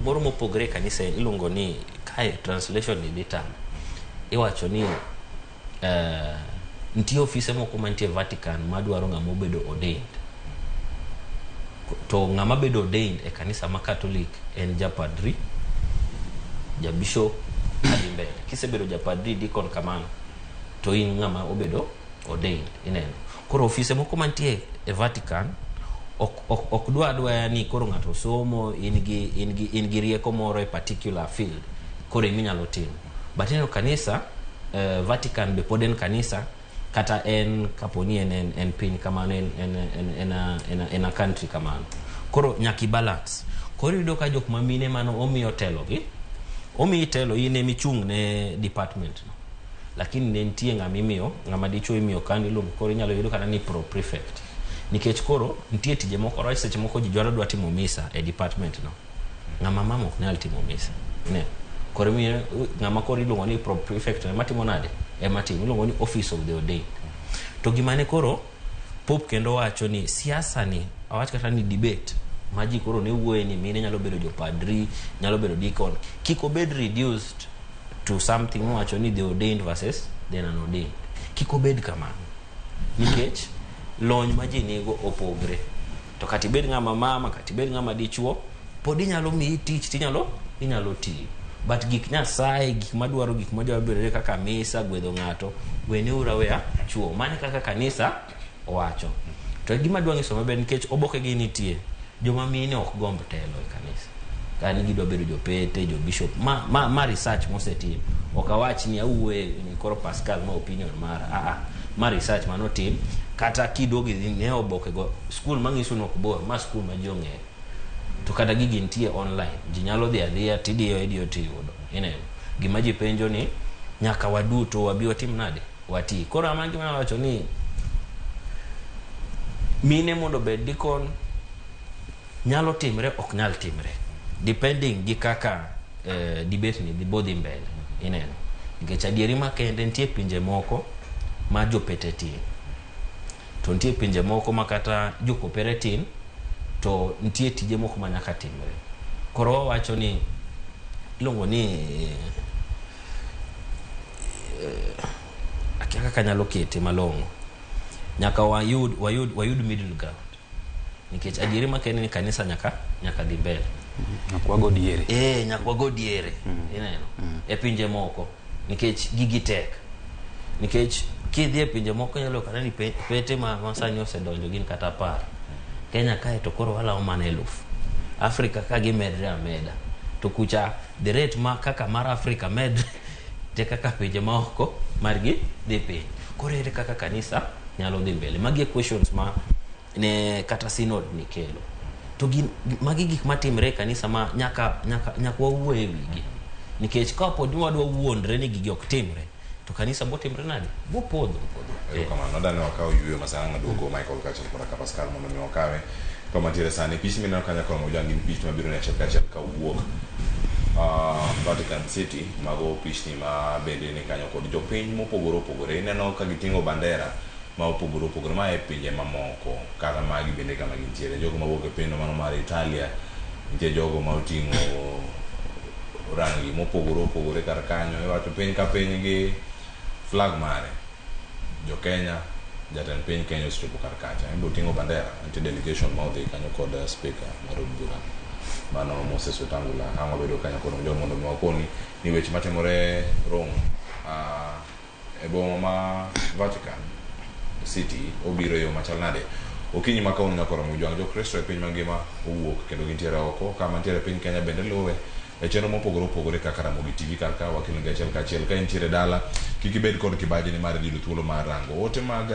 Moro mopogre e kanisa iluongo ni kae translation ni dhi tama. Iwacho ni nitie ofise moko mantie Vatican madwaro ng'ama obedo ordained. To ng'ama bedo ordained e kanisa ma Catholic en japadri, jabishop kadhi mbele. Kisebedo japadri, deacon kamano, to in ng'ama obedo ordained, ineno. Koro ofise moko mantie e Vatican ok dwa adwaya ni koro ng'ato somo in gi rieko moro e particular field koro eminyalo timo. But ineno kanisa Vatican be pod en kanisa kata en kaponi en piny kamano en a country kamano. Koro nyaka i balance. Koro iyudo ka jok ma mine mano omiyo telo gi omiyi telo in emichung' ne department no. Lakini ne nitie ng'ama imiyo ng'ama dichuo imiyo kando iluongo koro inyalo yudo kata ni pro prefect. Nikech koro nitie tije moko right seche moko ji dwaro dwa timo misa e department no. Ng'ama mama ok nyal timo misa. Ineno? Koro imiyo ng'ama koro iluongo ni pro prefect ema timo nade? Ema timo. Iluongo ni office of the ordained. To gima ne koro Pope kendo wacho ni siasa ni awach kata ni debate ma ji koro ne wuoye ni mine nyalo bedo jopadri, nyalo bedo deacon, kik obed reduced to something mowacho ni the ordained versus the non-ordained. Kik obed kamano. Nikech lony ma ji nigo opogre. To kata ibed ng'ama mama, kata ibed ng'ama dichuo, pod inyalo miyi tich tinyalo inyalo tiyo. But gik Nyasaye, gik madwaro gik madwaro bedore kaka misa, gwedho ng'ato, weneuru aweya chuo. Mano e kaka kanisa owacho. To gima dwa nyiso maber nikech oboke gi nitie, joma mine ok gomb telo e kanisa. Kata ni gidwa bedo jopete, jo bishop. Ma research mosetim. Ok awach ni awuoye ni koro Pascal ma opinion mara. Ah ah. Ma research manotim. Kata kiduogo ne oboke go, school manyiso ni ok bor, ma school ma ji ong'eyo. To kata gigi nitie online. Ji nyalo dhi adhiya tidiyo idiyo tiyudo. Ineno. Gima ji penjo ni nyaka waduto wabi watim nade? Wati. Koro ama gima wacho ni mine mondo obed deacon nyalo timre ok nyal timre depending gi kaka debate ni dhi bodhi mbele ineno nikech adieri makende nitie pinje moko ma jopete tin to nitie pinje moko ma kata jokopere tin to nitie tije moko ma nyaka timre koro wawacho ni iluongo ni akia kaka anyalo kete malong'o nyaka wayud middle ground nikech adieri makende ni kanisa nyaka dhi mbele. Nyaka wago diere. Nyaka wago diere ineno e pinje moko nikech gigi tek nikech kidhi e pinje moko inyalo kata ni pete ma sani osedonjo gin kata 10. Kenya kae to koro walawo mana 1000. Afrika ka gimedre ameda to kucha the rate ma kaka mar Afrika medre te kaka pinje maoko margi dhi piny. Koro ere kaka kanisa nyalo dhi mbele? Magi e questions ma ne kata synod ni kelo. To gin magi gik matimre e kanisa ma nyaka wawuo e wigi. Nikech kapo ni wadwa wuondre ni gigi ok timre, to kanisa botimre nade? Bopodho. Erokamano. Adwa ni wakaw yueyo masana ng'aduogo Michael kaachiel koda ka Pascal mondo mi wakawe kama ntiere sani. Pichni mineno kanyo koro mojang gin pichni mabiro ni achiel kachiel kawuok Vatican City. Mago pichni ma bende ni kanyo kod jopiny mopogore opogore. Ineno ka giting'o bandera ma opogore opogore ma e pinje mamoko kata magi bende kama gintiere. Jogo mawuok e pinyno mano mar Italia, nitie jogo ma oting'o rangi mopogore opogore kar kanyo. Iwacho piny ka piny gi flag mare. Jo Kenya, jatend piny Kenya osechopo kar kacha. En be oting'o bandera. Nitie delegation ma odhi kanyo kod speaker mar od bura mano Moses Wetangula. Ang' wabedo kanyo kod jogo mondo mi wakoni ni weche matimore Rome e boma ma Vatican City obiro e yo machal nade. Okinyi ma kawuono nyaka oromo jwang' jokristo e piny mangima owuok kendo gintiere oko kama ntiere piny Kenya bende luwe e chenro mopogore opogore kaka Ramogi TV kar ka wakelonegi achiel kachiel ka intiere dala kik ibed kod kibaji ni mar yudo thuolo mar rango ote mag.